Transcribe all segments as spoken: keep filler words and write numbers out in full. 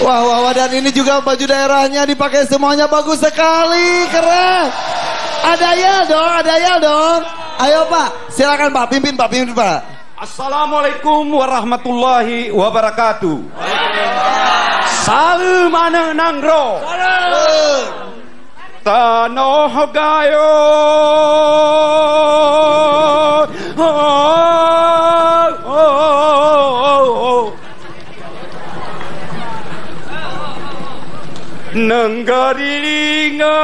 Wah, wah, wah, dan ini juga baju daerahnya dipakai semuanya, bagus sekali, keren. Ada yel dong, ada yel dong. Ayo, Pak, silakan, Pak, pimpin, Pak, pimpin, Pak. Assalamualaikum warahmatullahi wabarakatuh. Salam anak nangro. Tano gayo. Nengari linga.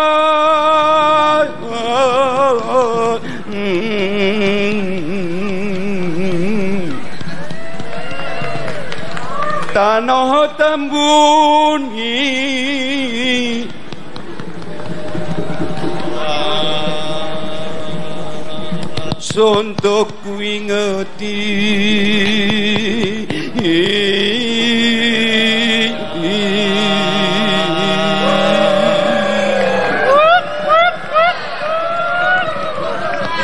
Tano Tambun i. Sontok ku ingeti.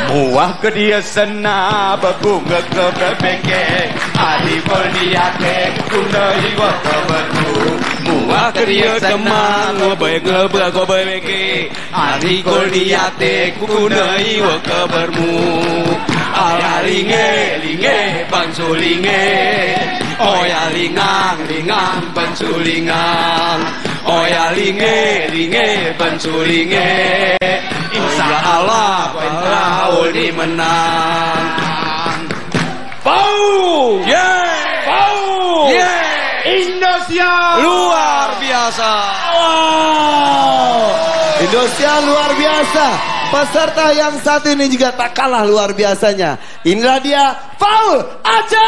Muwa ke dia sena babung ke bebeke, ari ko dia te kunai wa ke betu. Muwa ke dia sena babung ke bebeke, ari ko dia te kunai wa ke bermu. Aya linge, linge, bansu linge. Oya lingang, lingang, bansu lingang. Oya linge, linge, bansu linge. Insya Allah, pentaul ni menang. Pau! Ye! Pau! Ye! Indosiar! Luar biasa! Wow! Indosiar luar biasa. Peserta yang satu ini juga tak kalah luar biasanya. Inilah dia, Faul Aceh!